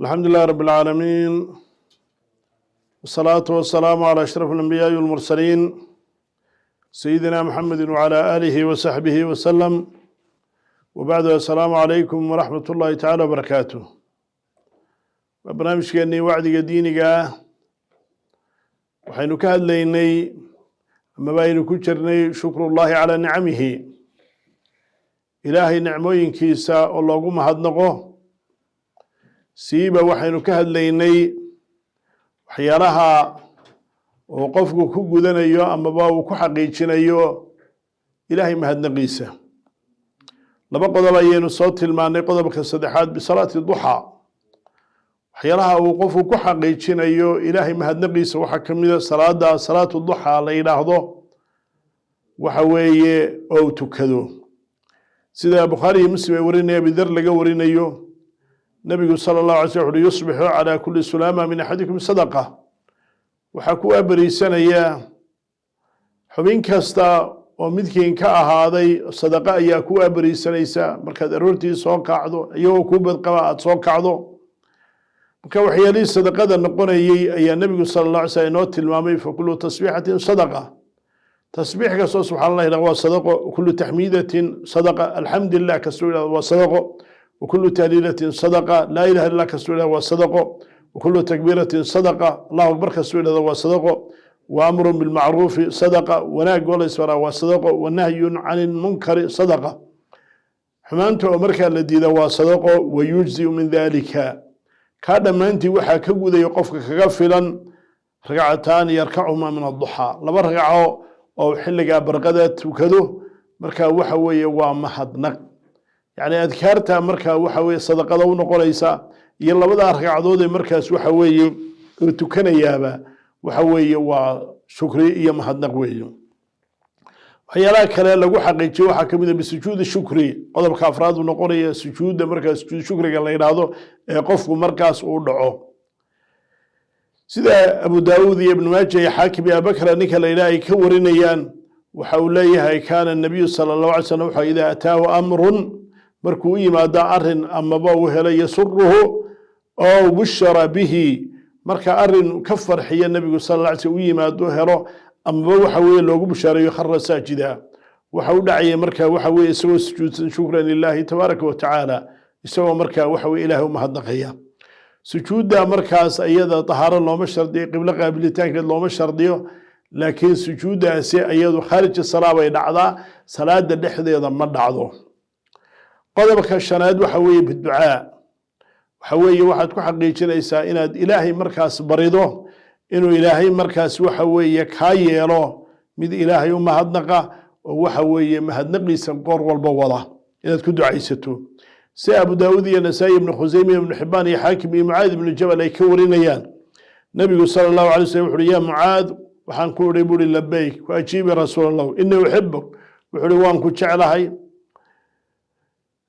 الحمد لله رب العالمين، والصلاة والسلام على أشرف الأنبياء والمرسلين، سيدنا محمد وعلى آله وصحبه وسلم، وبعد، السلام عليكم ورحمة الله تعالى وبركاته. Barnaamijkeennii wacdiga diiniga ah waxaynu ka hadlaynay amaba aynu ku jirnay shukrullahi calaa nicamihi, Ilaahay nicmooyinkiisa oo loogu mahadnaqo. Siiba waxaynu ka hadlaynay waxyaalaha uu qofku ku gudanayo amaba uu ku xaqiijinayo Ilaahay mahadnaqiisa. Laba qodob ayaynu soo tilmaanay. Qodobka saddexaad, bisalaati duxaa, waxyaalaha uu qofku ku xaqiijinayo Ilaahay mahadnaqiisa waxaa ka mida salaada salaatu duxaa la yidhaahdo, waxa weeye oo uu tukado. Sida Bukhaari iyo Muslim ay warinaya, Abidar laga warinayo, Nabigu sala allahu alay slam wuxu uhi: "Yusbixu calaa kulli sulaama min axadikum sadaqa." Waxaa ku waaberiisanaya xubin kasta oo midkiin ka ahaaday sadaqa ayaa ku waaberiisanaysa markaad aroortii soo kacdo, iyagoo kuu badqaba aada soo kacdo. Marka waxyaalihii sadaqada noqonayey ayaa Nebigu sala allah alay slam inoo tilmaamay. Fa kullu tasbiixatin sadaqa, tasbiix kastoo subxaan allah yidhahdo waa sadaqo. Kullu taxmiidatin sadaqa, alxamdulilah kastoo yidhahdo waa sadaqo. Wakulu tahliilatin sadaqa, laa ilaha illa kastoo yidhahdo waa sadaqo. Wakulu takbiiratin sadaqa, allahu akbar kastoo yidhahdo waa sadaqo. Wa amrun bilmacruufi sadaqa, wanaag oo la isfaraa waa sadaqo. Wanahyun can ilmunkari sadaqa, xumaanta oo markaa la diida waa sadaqo. Wayujziu min dalika, kaa dhammaantii waxaa ka gudaya qofka kaga filan, ragcataani yarkacumaa min adduxaa, laba ragco oo xilligaa barqada tukado. Marka waxa weeye waa mahadnaq, yacni adkaarta markaa waxa weye sadaqada u noqonaysa iyo labadaa ragcadood ee markaas waxa weeye uu tukanayaaba waxa weeye waa shukri iyo mahadnaq weeye. Waxyaalaha kale lagu xaqiijiyo waxaa kamid a bisujuudi shukri, qodobka afraad uu noqonaya, sujuudda markaa sujuud shukriga la yidhaahdo ee qofku markaas uu dhaco. Sida Abu Daawuud iyo Ibnu Maaja iyo Xaakim iyo Abubakra ninka la yidhaha ay ka warinayaan, waxa uu leeyahay: kaana nabiyu sala allahu alay slam wuxuu idaa ataahu amrun, markuu u yimaado arrin amaba uu helo, yasuruhu oo bushara bihi, marka arrin ka farxiya Nebigu sal alla alay slam u yimaado, helo amaba waxa weeye loogu bushaareeyo, khara saajida, waxa u dhacaya marka waxa weeye isagoo sujuudsan, shukran lillahi tabaaraka wa tacaala, isagoo marka waxa weye Ilaahay u mahadnaqaya. Sujuudda markaas iyada tahaaro looma shardiyo, qiblo qaabilitaankeed looma shardiyo, laakiin sujuuddaasi iyadu khaarij salaa bay dhacdaa, salaada dhexdeeda ma dhacdo. Qodobka shanaad waxa weeye biducaa. Waxa weeye waxaad ku xaqiijinaysaa inaad Ilaahay markaas barido inuu Ilaahay markaas waxa weeye kaa yeelo mid Ilaahay u mahadnaqa oo waxa weeye mahadnaqiisa goor walba wada, inaad ku ducaysato. Si Abu Daawud iyo Nasaa'i, Ibnu Khuseyme, Ibnu Xibaan iyo Xaakim iyo Mucaad ibnu Jabal ay ka warinayaan, Nabigu sala allahu alay slam wuxu uhi: "Yaa Mucaad," waxaan ku idhi buuri. "Labayk," ku ajiibi, "rasuul Allah, inii uxibuk," wuxuu uhi: "Waan ku jeclahay."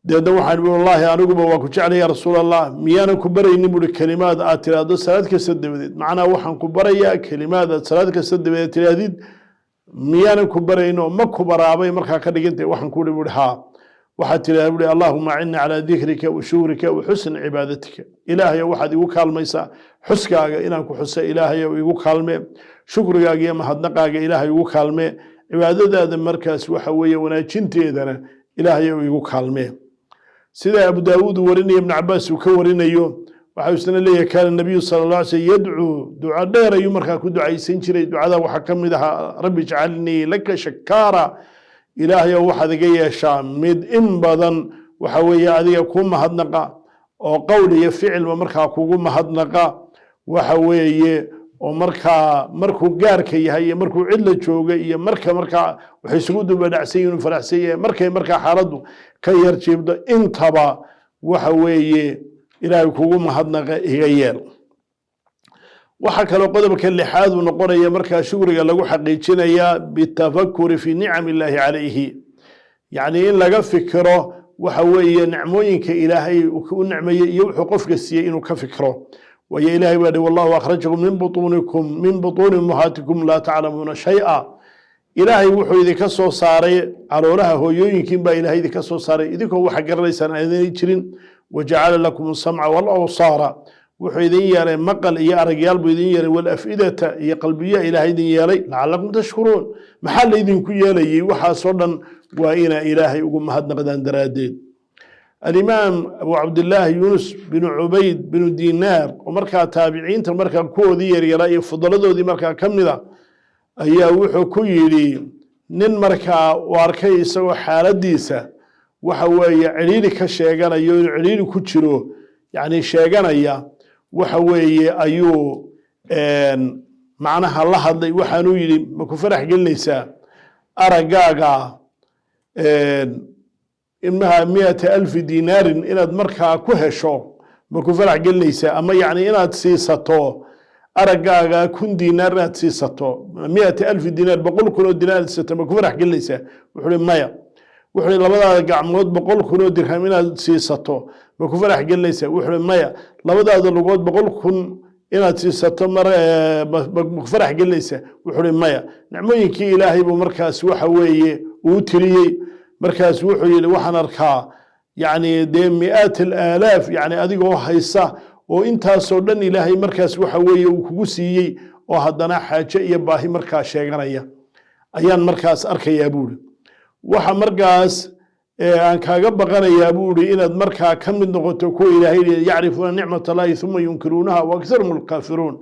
Deedna waxaan ihi: "Wallaahi aniguba waa ku jeclay, ya rasuul Allah. Miyaanan ku baraynin," buuri, "kelimaad aad tiraahdo salaad kasta dabadeed? Macnaa waxaan ku barayaa kelimaad aad salaad kasta dabadeed tiraahdid, miyaanan ku barayno? Ma ku baraabay?" Markaa ka dhigantay. Waxaan ku ihi buuri: "Haa." Waxaad tidhahda buuri: "Allahuma acinni calaa dikrika wa shukrika wa xusni cibaadatika." Ilaahayo, waxaad igu kaalmaysaa xuskaaga, inaan ku xusa Ilaahayo igu kaalme, shukrigaaga iyo mahadnaqaaga Ilaahay igu kaalme, cibaadadaada markaas waxa weeye wanaajinteedana Ilaahayo igu kaalme. Sida Abu Daawuud uu warinayo, Ibnu Cabaas uu ka warinayo, waxa isna leeyahay: kaana nabiyu sala allah alay slam yadcuu, duco dheer ayuu markaa ku ducaysan jiray. Ducada waxaa ka mid ahaa: "Rabbi ijcalnii laka shakaara," Ilaahayow, waxaad iga yeeshaa mid in badan waxa weeye adiga ku mahadnaqa oo qowl iyo ficilba markaa kugu mahadnaqa, waxa weeye oo markaa markuu gaarka yahay iyo markuu cid la jooga iyo marka markaa waxay isugu dubadhacsan yihin, faraxsan yahay, markay markaa xaaladdu ka yar jiibdo, intaba waxa weeye Ilaahay kugu mahadnaqa iga yeel. Waxaa kaloo qodobka lixaad uu noqonaya markaa shukriga lagu xaqiijinayaa bitafakuri fi nicam illaahi calayhi, yacni in laga fikiro waxa weeye nicmooyinka Ilaahay u nicmeeyey iyo wuxuu qofka siiyey inuu ka fikiro. Waayo, Ilaahay baa dhi: "Wallahu akhrajakum min butuunikum, min butuuni ummahaatikum, laa taclamuuna shay-a." Ilaahay wuxuu idinka soo saaray caloolaha hooyooyinkiin baa Ilaahay idinka soo saaray idinkoo waxa garanaysaan aanay jirin. Wajacala lakum asamca walawsaara, wuxuu idin yeelay maqal iyo aragyaal buu idin yeelay, walafidata iyo qalbiya Ilaahay idin yeelay, lacalakum tashkuruun. Maxaa laydinku yeelayey waxaasoo dhan? Waa inaa Ilaahay ugu mahadnaqdaan daraaddeed. Alimaam Abu Cabdillaahi Yunus binu Cubayd binu Dinaar, oo markaa taabiciinta markaa kuwoodii yaryaraa iyo fudaladoodii markaa ka mida, ayaa wuxuu ku yidhi nin markaa uu arkay isagoo xaaladiisa waxa weeye cidhiiri ka sheeganayo, inuu cidhiiri ku jiro yacni sheeganaya, waxa weeye ayuu macnaha la hadlay. Waxaanuu yidhi: "Ma ku farax gelinaysaa araggaaga imaha 100,000 dinaarin inaad markaa ku hesho? Ma ku farax gelinaysaa ama yacni inaad siisato araggaaga 1000 dinaar, inaad siisato 100,000 dinaar, 100,000 oo dinaar inaad siisato, ma ku farax gelinaysaa?" Wuxuu uhi: "Maya." Wuxuu uhi: "Labadaada gacmood 100,000 oo dirham inaad siisato, ma ku farax gelinaysaa?" Wuxuu uhi: "Maya." "Labadaada lugood 100,000 inaad siisato mar ma ku farax gelinaysaa?" Wuxuu uhi: "Maya." Nicmooyinkii Ilaahay buu markaas waxa weeye uu tiriyey. Markaas wuxuu yidhi: "Waxaan arkaa yacni dee mi'aat alaalaaf, yacni adigoo haysa oo intaasoo dhan Ilaahay markaas waxa weeye uu kugu siiyey, oo haddana xaaje iyo baahi markaa sheeganaya ayaan markaas arkayaa," buuri. "Waxa markaas aan kaaga baqanayaa," buuri, "inaad markaa ka mid noqoto kuwa Ilaahay yidhi: yacrifuuna nicmat Allahi uma yunkiruunaha wa akharuhum alkaafiruun.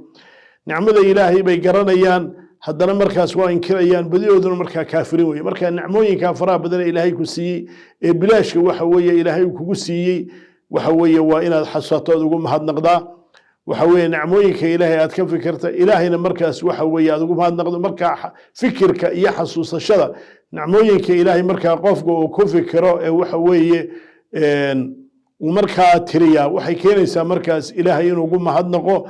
Nicmada Ilaahay bay garanayaan, haddana markaas waa inkirayaan, badidooduna markaa kaafiriin weye." Marka nicmooyinkaa faraha badan ee Ilaahay ku siiyey ee bilaashka waxa weeye Ilaahay kugu siiyey, waxa weeye waa inaad xasuusato ood ugu mahadnaqdaa. Waxa weeye nicmooyinka Ilaahay aad ka fikirta, Ilaahayna markaas waxa weeye aad ugu mahadnaqdo. Markaa fikirka iyo xasuusashada nicmooyinka Ilaahay markaa qofka uu ku fikiro ee waxa weeye uu markaa tiriyaa, waxay keenaysaa markaas Ilaahay inuu ugu mahadnaqo.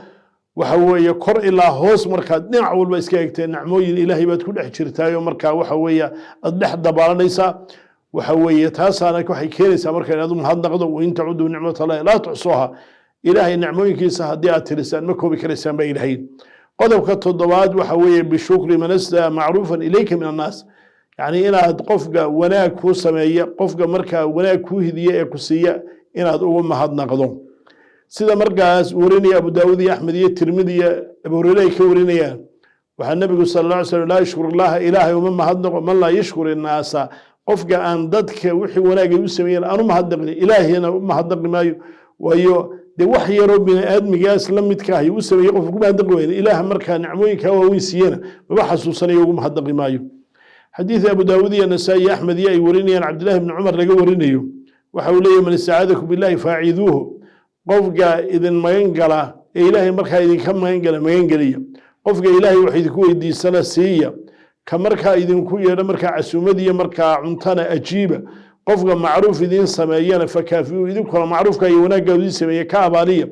Waxa weeye kor ilaa hoos markaad dhinac walba iska egtee, nicmooyin Ilaahay baad ku dhex jirtaayo, markaa waxa weeye aad dhex dabaalanaysaa. Waxa weeye taasaana waxay keenaysaa marka inaad u mahadnaqdo. Wain tacuduu nicmat Allahi laa tuxsuuha. Ilaahay nicmooyinkiisa haddii aad tirisaan, ma koobi karaysaan baa Ilaahay. Qodobka toddobaad waxa weeye bishukri man asdaa macruufan ilayka min annaas, yacni inaad qofka wanaag kuu sameeya, qofka markaa wanaag kuu hidiya ee ku siiya, inaad ugu mahadnaqdo. Sida markaas warinaya Abu Daawud iyo Axmed iyo Tirmidi iyo Abu Hureyre ay ka warinayaan, waxaa Nebigu sala alla alay slam: laa yashkur Allaha, Ilaahay uma mahadnaqo, man laa yashkur innaasa, qofka aan dadka wixii wanaagay u sameeyeen aan u mahadnaqin, Ilaahina u mahadnaqi maayo. Waayo dee wax yaroo bini aadmigaas la midka ahi u sameeyey qofka ku mahadnaqi wayna, Ilaah markaa nicmooyinkaa waaweyn siiyena maba xasuusanayo, ugu mahadnaqi maayo. Xadiid Abu Daawud iyo Nasaa-i iyo Axmed iyo ay warinayaan, Cabdillahi bni Cumar laga warinayo, waxa uu leeyahy: man istacaadakum billahi faaciduuhu, qofka idin magan gala ee Ilaahay markaa idinka magan gala, magan geliya. Qofka Ilaahay wax idinku weydiisana siiya. Ka markaa idinku yeedho markaa casuumadiyo markaa cuntana ajiiba. Qofka macruuf idiin sameeyana fakaafiyu, idinkuna macruufka iyo wanaagga idiin sameeye ka abaaliya.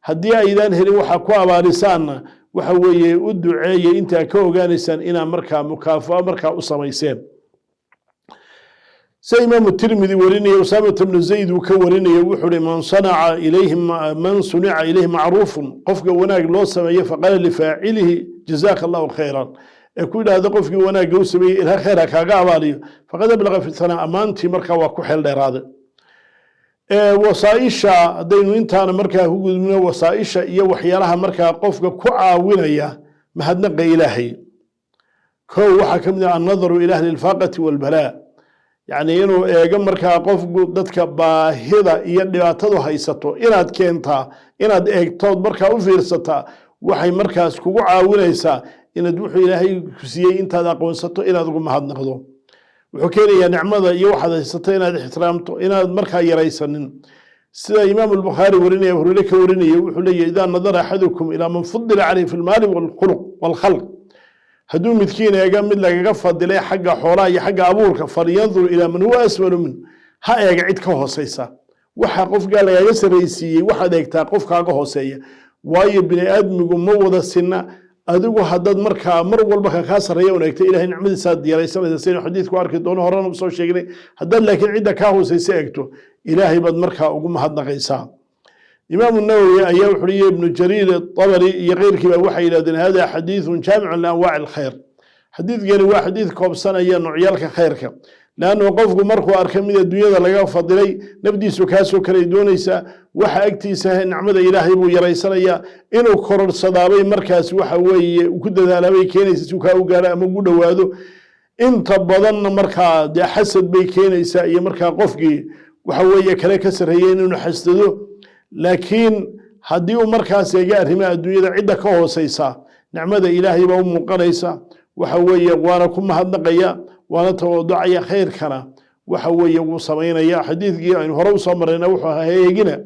Haddii aydaan helin waxaa ku abaalisaanna, waxa weeye u duceeya intaa ka ogaanaysaan inaa markaa mukaafao markaa u samayseen. Sida Imaamu Tirmidi warinaya, Usaamata bnu Zayd uu ka warinayo, wuxuu uhi: man sunica ilayhi macruufun, qofka wanaag loo sameeyo, faqaala lifaacilihi jazaaka Allahu khayran, ee ku yidhaahdo qofkii wanaagga u sameeyey "Ilaah khayr ha kaaga abaaliyo", faqad ablaqa fi thanaa, ammaantii markaa waa ku xeel dheeraaday. Wasaaisha haddaynu intaana markaa ku gudubno, wasaaisha iyo waxyaalaha markaa qofka ku caawinaya mahadnaqa Ilaahay, kow waxaa ka mid ah annadaru ila ahli alfaaqati walbalaa, yacni inuu eego markaa qofku dadka baahida iyo dhibaatadu haysato. Inaad keentaa, inaad eegtood markaa u fiirsataa, waxay markaas kugu caawinaysaa inaad wuxuu Ilaahay ku siiyey intaad aqoonsato inaad ugu mahadnaqdo. Wuxuu keenayaa nicmada iyo waxaad haysato inaad ixtiraamto, inaad markaa yaraysanin. Sida Imaam Albukhaari warinaya, Hureyre ka warinaya, wuxuu leeyahy: idaa nadara axadukum ilaa man fudila caleyh fi lmaali walkhuluq walkhalq, hadduu midkiin eega mid lagaga fadilay xagga xoolaha iyo xagga abuurka, falyandur ilaa man huwa asfalu min, ha eega cid ka hooseysa. Waxa qofkaa lagaga sarraysiiyey waxaad eegtaa qof kaaga hooseeya, waayo bini aadmigu ma wada sinna. Adigu haddaad markaa mar walba ka kaa sarreeya un eegta, Ilahay nicmadiisaad yaraysanaysa, saynu xadiidku arki doono, horena usoo sheegnay. Haddaad laakiin cidda kaa hooseysa eegto, Ilaahay baad markaa ugu mahadnaqaysaa. Imaamu Nawowi ayaa wuxuu yihi, Ibnu Jariir Abari iyo keyrkiiba waxay yidhahdeen: hada xadiidun jaamicun lianwaaci alkhayr, xadiidkani waa xadiid koobsanaya noocyaalka khayrka. Leannu qofku markuu arkay mid adduunyada laga fadilay, nafdiisu kaasoo kale doonaysaa. Waxa agtiisa nicmada Ilaahay buu yaraysanayaa. Inuu kororsadaabay markaas waxa weeye ku dadaalaabay keenaysa si kaa u gaaro ama ugu dhowaado. Inta badanna markaa dee xasad bay keenaysaa, iyo markaa qofkii waxa weeye kale ka sarreeyey inuu xasdado. Laakiin haddii uu markaas eega arrimaha adduunyada, cidda ka hooseysa nicmada Ilaahay baa u muuqanaysa. Waxa weeye waana ku mahadnaqaya, waana tawaducaya, khayrkana waxa weeye wuu samaynaya. Xadiidkii aynu hore usoo marayna wuxuu ahaa: eegina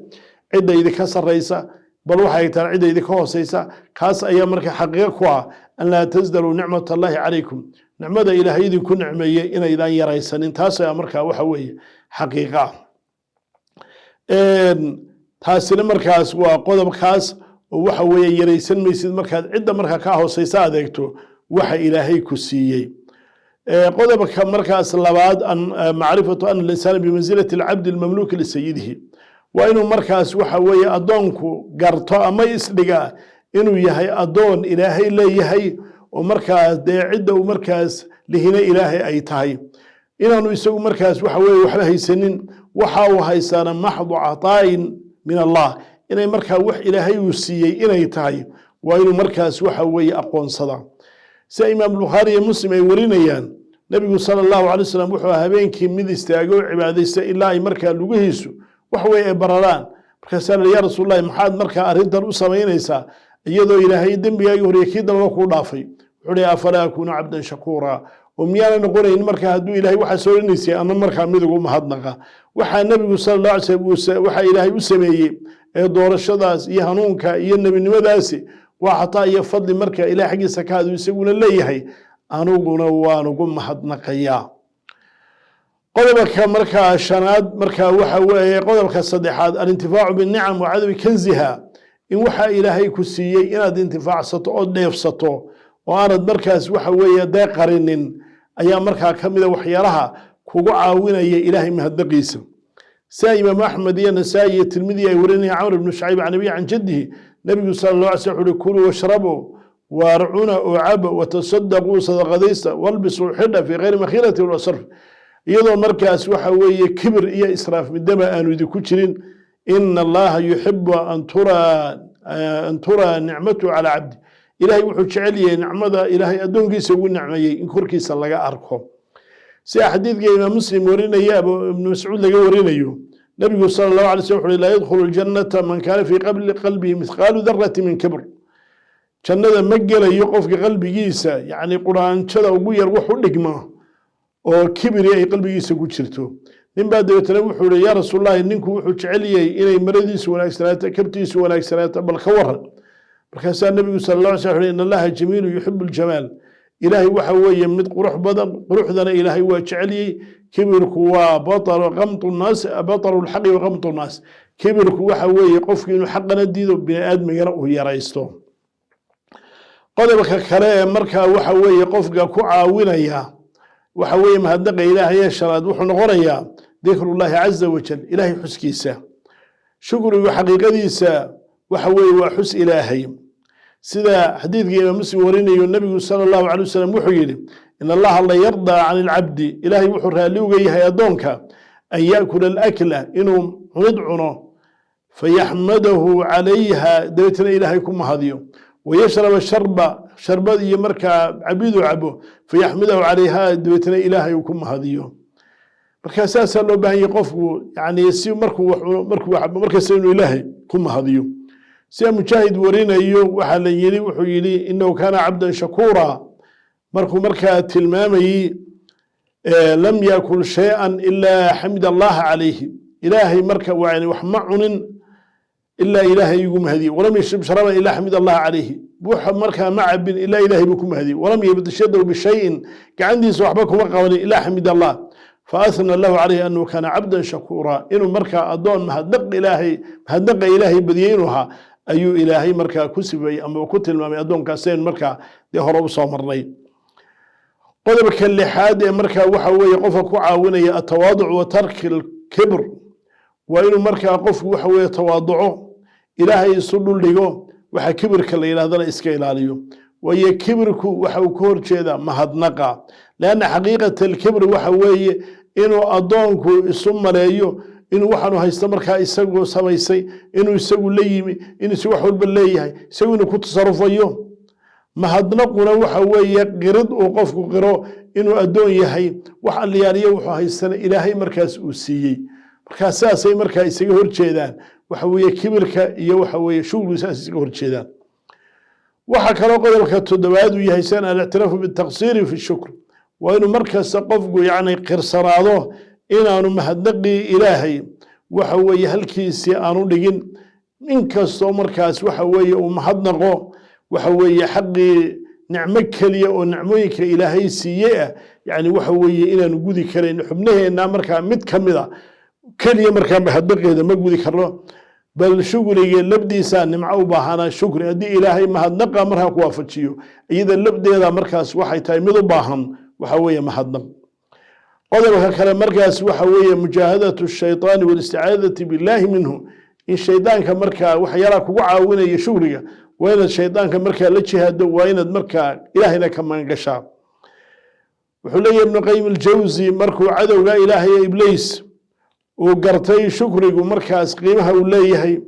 cidda idinka sarreysa, bal waxay eegtaan cidda idinka hooseysa. Kaas ayaa marka xaqiiqo ku ah أن لا تزدروا نعمة الله عليكم, nicmada Ilaahay idinku nicmeeyey inaydaan yaraysanin. Taas ayaa markaa waxa weeye xaqiiqa. Taasina markaas waa qodobkaas oo waxa weeye yaraysan maysid markaad cidda markaa kaa hooseysa adeegto waxa Ilaahay ku siiyey. Qodobka markaas labaad, معرفة أن الإنسان بمنزلة العبد المملوك لسيده. Waa inuu markaas waxa weeye addoonku garto ama isdhigaa inuu yahay addoon Ilaahay leeyahay, oo markaas dee cidda uu markaas lihina Ilaahay ay tahay, inaanu isagu markaas waxa weeye waxba haysanin. Waxa uu haysaana محض عطاء من الله, inay markaa wax Ilaahay uu siiyey inay tahay, waa inuu markaas waxa weeye aqoonsada. Sida Imaam Bukhaari iyo Muslim ay warinayaan, Nebigu sala Allahu calay wasalam wuxuu habeenkii mid istaago oo cibaadaysta ilaa ay markaa lugihiisu wax wey ay bararaan. Markaasaa la: "Ya Rasuul Allahi, maxaad markaa arrintan u samaynaysaa iyadoo Ilaahay dembigaagii horiye kii dambaba kuu dhaafay?" Wuxuu hi: "أفلا أكون عبدا شكورا?" Oo miyaana noqonayn markaa hadduu Ilahay waxaa soo odhanaysay ama markaa mid ugu mahadnaqa waxaa Nebigu sala Allah alay slam waxaa Ilaahay u sameeyey ee doorashadaas iyo hanuunka iyo nebinimadaasi waa xataa iyo fadli marka Ilahay xaggiisa ka hadu isaguna leeyahay, aniguna waan ugu mahadnaqayaa. Qodobka markaa shanaad markaa waxa weeye, qodobka saddexaad, الانتفاع بالنعم وعدم كنزها. In waxa Ilaahay ku siiyey inaad intifaacsato oo dheefsato oo aanad markaas waxa weeye dee qarinin ayaa markaa ka mida waxyaalaha kugu caawinaya Ilaahay mahadnaqiisa. Sida Imaam Axmed iyo Nasaa'i iyo Tirmidi ay warinayaan, Camr ibnu Shacayb عن أبيه عن جده, Nebigu sala Allah alay slam wuxu uhi: "كلوا واشربوا", waar cuna oo caba, "وتصدقوا", sadaqadaysta, "والبسوا", xidha, "في غير مخيلة ولا سرف", iyadoo markaas waxa weeye kibir iyo israaf midnaba aanu idinku jirin. "إن الله يحب أن ترى نعمته على عبده." Ilahay wuxuu jecel yahay nicmada Ilaahay addoonkiisa ugu nicmeeyey in korkiisa laga arko. Sida xadiidka Imaam Muslim warinaya, Abu Ibnu Mascuud laga warinayo, Nabigu sala Allahu alay slam wuxu uhi: "لا يدخل الجنة من كان في قلبه مثقال ذرة من كبر." Jannada ma gelayo qofka qalbigiisa, yacni quraanjada ugu yar wax u dhigma oo kibiri ay qalbigiisa ku jirto. Nin baa dabeetana wuxuu ihi: "Yaa Rasuulallahi, ninku wuxuu jecel yahay inay maradiisu wanaagsanaato, kabtiisu wanaagsanaato, bal ka waran?" Markaasaa Nebigu sala Allah alay slam uhi: "إن الله جميل يحب الجمال." Ilaahay waxa weeye mid qurux badan, quruxdana Ilaahay waa jecelyey. Kibirku waa بطر غمط الناس, بطر الحق وغمط الناس. Kibirku waxa weeye qofku inuu xaqana diido, bini aadmigana uu yaraysto. Qodobka kale ee markaa waxa weeye qofka ku caawinaya waxa weeye mahadnaqa Ilaahay ee shanaad wuxuu noqonayaa ذكر الله عز وجل, Ilaahay xuskiisa. Shukrigu xaqiiqadiisa waxa weeye waa xus Ilaahay. Sida xadiidka Imaam Muslim warinayo, Nebigu sala Allahu calay wasalam wuxuu yidhi: "إن الله ليرضى عن العبد", Ilaahay wuxuu raalli uga yahay addoonka, "أن يأكل الأكلة", inuu cunid cuno, "فيحمده عليها", dabeetana Ilaahay ku mahadiyo, "ويشرب شربة", sharbad iyo markaa cabidu cabo, "فيحمده عليها", dabeetana Ilaahay uu ku mahadiyo. Marka saasaa loo baahan yahay qofku, yani si markuu wax cuno, markuu wax cabo, markasta inuu Ilaahay ku mahadiyo. Sida Mujaahid warinayo, waxaa la yidhi, wuxuu yidhi: "إنه كان عبدا شكورا." Markuu markaa tilmaamayey: "لم يأكل شيئا إلا حمد الله عليه." Ilaahay marka yani wax ma cunin ilaa Ilaahay igu mahadiyey. "ولم يشرب شرابا إلا حمد الله عليه." Waxa markaa ma cabin ilaa Ilaahay buu ku mahadiyey. "ولم يبطش يده بشيء", gacantiisa waxba kuma qabanin إلا حمد الله فأثنى له عليه أنه كان عبدا شكورا. Inuu markaa addoon mahadnaq Ilaahay, mahadnaqa Ilaahay badiyey inuu ahaa ayuu Ilaahay markaa ku sifeeyey ama ku tilmaamay addoonkaas, saynu markaa dee hore u soo marnay. Qodobka lixaad ee markaa waxa weeye qofka ku caawinaya التواضع وترك الكبر. Waa inuu markaa qofku waxa weeye tawaaduco, Ilaahay isu dhuldhigo, waxa kibirka la yidhahdana iska ilaaliyo. Waayo kibirku waxa uu ka horjeedaa mahadnaqa, لأن حقيقة الكبر waxa weeye Inuu addoonku isu maleeyo inuu waxaanu haysto markaa isagu samaysay, inuu isagu la yimi, inuu isagu wax walba leeyahay, isagu inuu ku tasarufayo. Mahadnaquna waxa weeye qirid uu qofku qiro inuu addoon yahay, wax alliyaaliyo wuxuu haystana Ilaahay markaas uu siiyey. Markaa saasay markaa isaga horjeedaan, waxa weeye kibirka iyo waxa weeye shukrigu saas isaga horjeedaan. Waxaa kaloo qodobka toddobaad uu yahay sian الاعتراف بالتقصير في الشكر. Waa inuu markasta qofku yacni qirsanaado inaanu mahadnaqii Ilaahay waxa weeye halkiisii aanu dhigin. Inkastoo markaas waxa weeye uu mahadnaqo, waxa weeye xaqii nicmo keliya oo nicmooyinka Ilaahay siiyey ah, yani waxa weeye inaanu gudi karayn xubnaheenna markaa mid ka mid a keliya markaa mahadnaqeeda ma gudi karno, bal shukriga labdiisaa nimco u baahanaa. Shukri haddii Ilaahay mahadnaqa markaa ku waafajiyo, iyada labdeeda markaas waxay tahay mid u baahan waxa weeye mahadnaq. Qodobka kale markaas waxa weeye مجاهدة الشيطان والاستعاذة بالله منه. In shaydaanka markaa waxyaalaha kugu caawinaya shukriga waa inaad shaydaanka markaa la jihaado, waa inaad markaa Ilaahayna ka magangashaa. Wuxuu leeyahy Ibnu Qayim Aljawsi, markuu cadowga Ilaahay Ibliis uu gartay shukrigu markaas qiimaha uu leeyahay,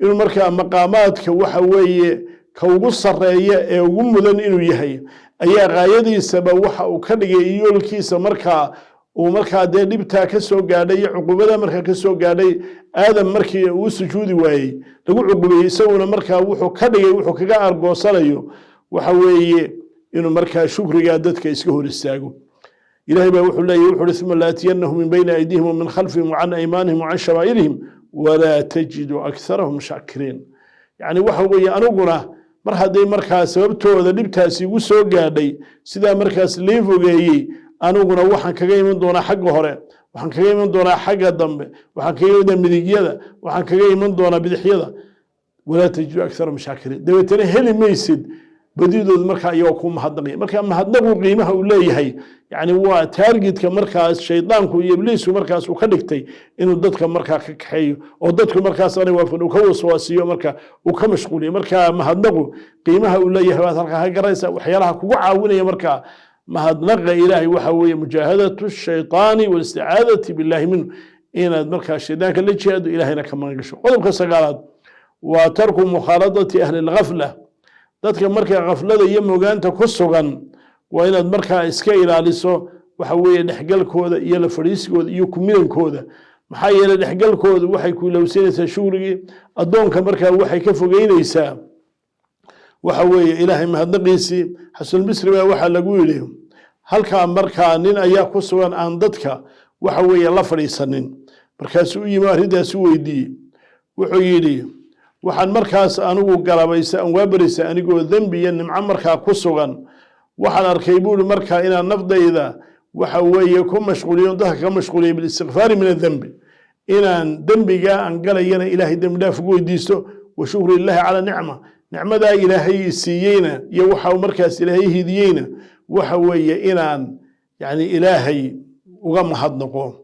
inuu markaa maqaamaadka waxa weeye ka ugu sareeya ee ugu mudan inuu yahay, ayaa gaayadiisaba waxa uu ka dhigay yoolkiisa markaa uu markaa dee dhibtaa ka soo gaadhay iyo cuqubada markaa ka soo gaadhay Aadam markii uu sujuudi waayey lagu cuqubeeyey, isaguna markaa wuxuu ka dhigay wuxuu kaga argoosanayo waxa weeye inuu markaa shukrigaa dadka iska hor istaago. Ilahay baa wuxuu leeyahy, wuxu uhi: ثم لآتينهم من بين أيديهم ومن خلفهم وعن أيمانهم وعن شمائلهم ولا تجد أكثرهم شاكرين. Yani waxa weeye aniguna mar hadday markaa sababtooda dhibtaasi igu soo gaadhay, sidaa markaas lii fogeeyey, aniguna waxaan kaga iman doonaa xagga hore, waxaan kaga iman doonaa xagga dambe, waxaan kaga iman doonaa midigyada, waxaan kaga iman doonaa bidixyada. ولا تجد أكثرهم شاكرين. Dabeetana heli maysid badidood markaa iyagoo ku mahadnaqaya. Marka mahadnaqu qiimaha uu leeyahay, yani waa targetka markaas shaydaanku iyo Ibliisku markaas uu ka dhigtay inuu dadka markaa ka kaxeeyo oo dadku markaas aanay waafaqin, uu ka waswaasiyo, marka uu ka mashquuliyo. Marka mahadnaqu qiimaha uu leeyahay baad halkaa ka garanaysa. Waxyaalaha kugu caawinaya markaa mahadnaqa Ilaahay waxa weeye مجاهدة الشيطان والاستعاذة بالله منه, inaad markaa shaydaanka la jihaado, Ilaahayna ka magan gasho. Qodobka sagaalaad waa ترك مخالطة أهل الغفلة. Dadka markaa khaflada iyo mogaanta ku sugan waa inaad markaa iska ilaaliso, waxa weeye dhexgalkooda iyo la fadhiisigooda iyo kumilankooda. Maxaa yeelay dhexgalkoodu waxay ku ilowsanaysaa shukrigii addoonka, markaa waxay ka fogeynaysaa waxa weeye Ilaahay mahadnaqiisii. Xasanulbisri baa waxaa lagu yidhi halkaa markaa nin ayaa ku sugan aan dadka waxa weeye la fadhiisanin. Markaasuu u yimi, arrintaasi weydiiyey. Wuxuu yidhi: waxaan markaas anigu galabaysa aan waabaraysa anigoo dembi iyo nimco markaa ku sugan. Waxaan arkay, buuri, markaa inaan nafdayda waxa weeye ku mashquuliyo, dadka ka mashquuliyo بالاستغفار من الذنب, inaan dembiga aan galayana Ilaahay dembi dhaaf ugu weydiisto, وشكر الله على النعمة, nicmadaa Ilaahay siiyeyna iyo waxa uu markaas Ilaahay hidiyeyna waxa weeye inaan yani Ilaahay uga mahadnaqo.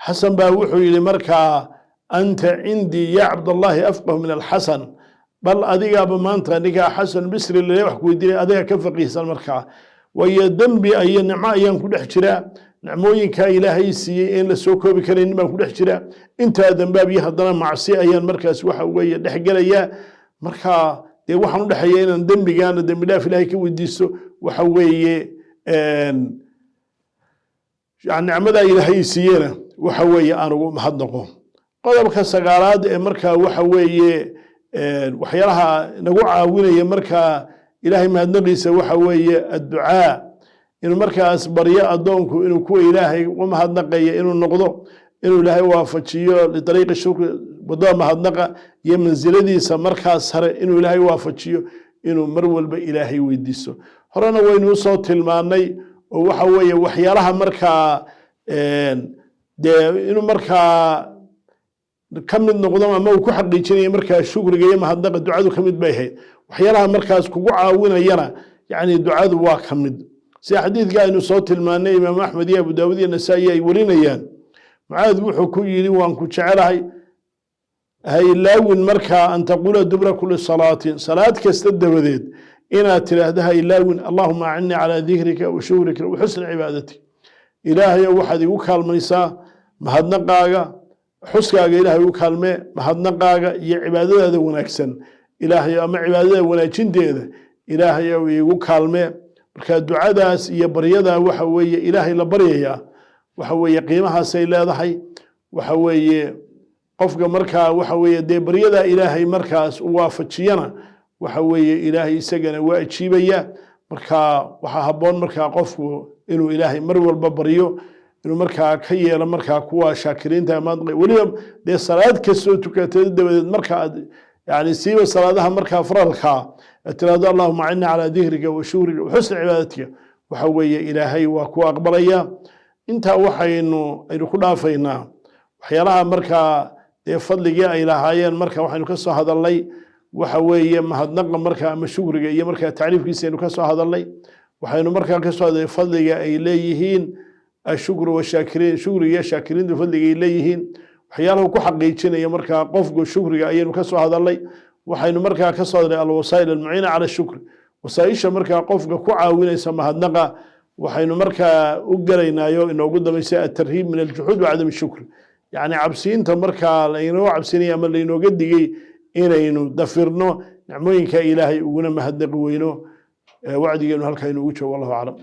Xasan baa wuxuu yidhi markaa: أنت عندي يا عبد الله أفقه من الحسن, bal adigaaba maanta ninkaa Xasan Bisri lale wax ku weydiinay adiga ka faqiihsan. Markaa waayo dembi iyo nicmo ayaan ku dhex jiraa, nicmooyinkaa Ilaahay siiyey in la soo koobi karaynin baan ku dhex jiraa, intaa dambaab iyo haddana macsi ayaan markaas waxa weeye dhex gelayaa. Marka dee waxaan u dhexeeya inaan dembigaana dembi dhaaf Ilaahay ka weydiisto, waxa weeye yani nicmadaa Ilaahay siiyena waxa weeye aan ugu mahadnaqo. Qodobka sagaalaad ee markaa waxa weeye waxyaalaha nagu caawinaya markaa Ilaahay mahadnaqiisa waxa weeye الدعاء, inuu markaas baryo addoonku inuu kuwa Ilaahay u mahadnaqaya inuu noqdo, inuu Ilaahay waafajiyo لطريق الشكر, waddada mahadnaqa iyo mansiladiisa markaas sare inuu Ilaahay waafajiyo, inuu mar walba Ilaahay weydiisto. Horena waynu usoo tilmaanay oo waxa weeye waxyaalaha markaa dee inuu markaa ka mid noqdo ama uu ku xaqiijinayo markaa shukriga iyo mahadnaqa ducadu ka mid bay ahayd. Waxyaalaha markaas kugu caawinayana yani ducadu waa ka mid, sida xadiidka aynu soo tilmaanay Imaam Axmed iyo Abu Daawud iyo Nasaa'i ay warinayaan. Mucaad wuxuu ku yidhi: waan ku jecelahay, ha ilaawin markaa أن تقول دبر كل صلاة, salaad kasta dabadeed inaad tiraahdo ha ilaawin: اللهم أعني على ذكرك وشكرك وحسن عبادتك. Ilaahayow, waxaad igu kaalmaysaa mahadnaqaaga, xuskaaga Ilahay igu kaalmee, mahadnaqaaga iyo cibaadadaada wanaagsan, Ilaahayow, ama cibaadada wanaajinteeda Ilaahayow iigu kaalmee. Marka ducadaas iyo baryadaa waxa weeye Ilaahay la baryayaa, waxa weeye qiimahaasay leedahay. Waxa weeye qofka markaa waxa weeye dee baryadaa Ilaahay markaas u waafajiyana, waxa weeye Ilaahay isagana waa ajiibaya. Marka waxaa habboon markaa qofku inuu Ilaahay mar walba baryo inuu markaa ka yeelo markaa kuwa shaakiriinta weliba dee salaad kastoo tukatay dabadeed, marka aad yani siiba salaadaha markaa faralkaa aad tiraahdo: "اللهم أعني على ذكرك وشكرك وحسن عبادتك", waxa weeye Ilaahay waa ku aqbalaya. Intaa waxaynu aynu ku dhaafaynaa waxyaalaha markaa dee fadligii ay lahaayeen. Marka waxaynu ka soo hadalnay waxa weeye mahadnaqa marka ama shukriga iyo markaa tacriifkiisa aynu ka soo hadalnay. Waxaynu markaa ka soo hadalnay fadliga ay leeyihiin الشكر والشاكرين, shukriga iyo shaakiriinta fadliga ay leeyihiin. Waxyaalahu ku xaqiijinaya markaa qofku shukriga ayaynu ka soo hadalnay. Waxaynu markaa ka soo hadalnay الوسائل المعينة على الشكر, wasaaisha markaa qofka ku caawinaysa mahadnaqa. Waxaynu markaa u gelaynaayo inoogu dambaysay الترهيب من الجحود وعدم الشكر, yacni cabsiinta markaa laynoo cabsinaya ama laynooga digay inaynu dafirno nicmooyinka Ilaahay uguna mahadnaqi weyno. Wacdigeenu halkaa inoogu joogo. والله أعلم.